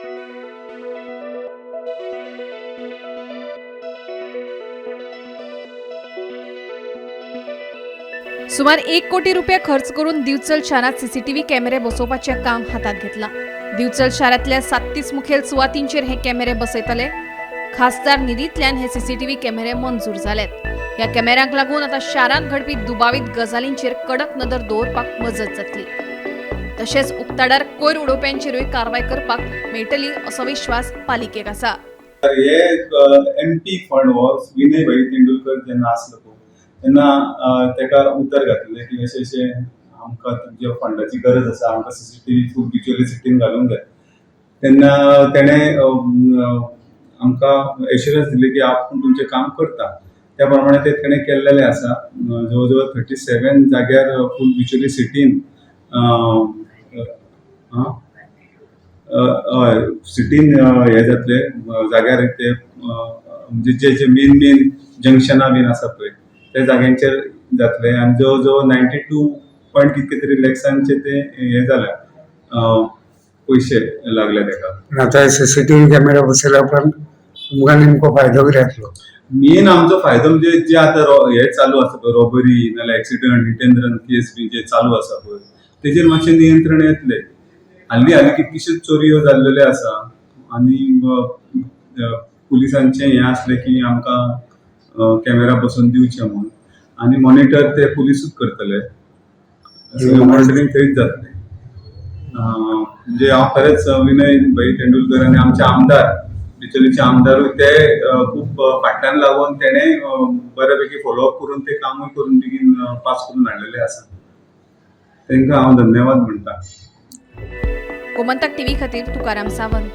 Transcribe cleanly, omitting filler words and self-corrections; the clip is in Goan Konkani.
सुमार 1 कोटी रुपया खर्च करून दिवचल शारात सीसीटीव्ही कॅमेरे बसोवपाचें काम हातांत घेतलां. दिवचल शारांतल्या 37 मुखेल सुवातींचेर हे कॅमेरे बसयतले. खासदार निधींतल्यान हे सीसीटीव्ही कॅमेरे मंजूर जाल्यात. ह्या कॅमेऱ्यांक लागून आतां शारांत घडपी दुबावीत गजालींचेर कडक नदर दवरपाक मजत जातली. तशेंच उक्ताडार कोयर उडोवप्यांचेरूय कारवाय करपाक मेळटली, असो विश्वास पालिकेक आसा. हे एमपी फंड हो विनय भाई तेंडुलकर जेन्ना आसलो पळय, तेन्ना तेका उतर घातलेलें की अशें अशें आमकां तुमच्या फंडाची गरज आसा, आमकां सीसीटीव्ही फूल बिचोले सिटीन घालूंक जाय. तेन्ना तेणें आमकां एश्युरन्स दिली की आपूण तुमचें काम करता. त्या प्रमाणे ते तेणें केल्लेलें आसा. जवळ जवळ 37 जाग्यार फूल बिचोली सिटीन, हय, सिटीन हे जातले जाग्यार ते म्हणजे जे जे मेन मेन जंक्शनां बीन आसा पळय, त्या जाग्यांचेर जातले. आनी जवळ जवळ 92 पॉयंट कितके तरी लॅक्सांचे ते हे जाल्या, पयशे लागले तेका. पण आता सीसीटीव्ही कॅमेरा बसयल्या उपरांत तुमकां नेमको फायदो कितें जातलो? मेन आमचो फायदो म्हणजे जे आतां हे चालू आसा पळय, रॉबरी नाल्यार accident, hit and run case B J चालू आसा पळय, तेजेर मातशें नियंत्रण येतलें. हाल्ली हालीं कितलीश्योच चोरयो जाल्लेल्यो आसा आनी पुलिसांचें हें आसलें की आमकां कॅमेरा बसोवन दिवचे म्हणून आनी मॉनिटर ते पुलिसूच करतले. मॉनिटरींग थंयच जातलें. म्हणजे हांव खरेंच विनय भाई तेंडुलकर आनी आमचे आमदार, बिचोलीचे आमदारूय ते खूब फाटल्यान लागून तेणे बऱ्यापैकी फॉलोअप करून ते कामूय करून बेगीन पास करून हाडलेले आसा. तांकां हांव धन्यवाद म्हणटा. गोमंतक टीव्ही खातीर तुकाराम सावंत.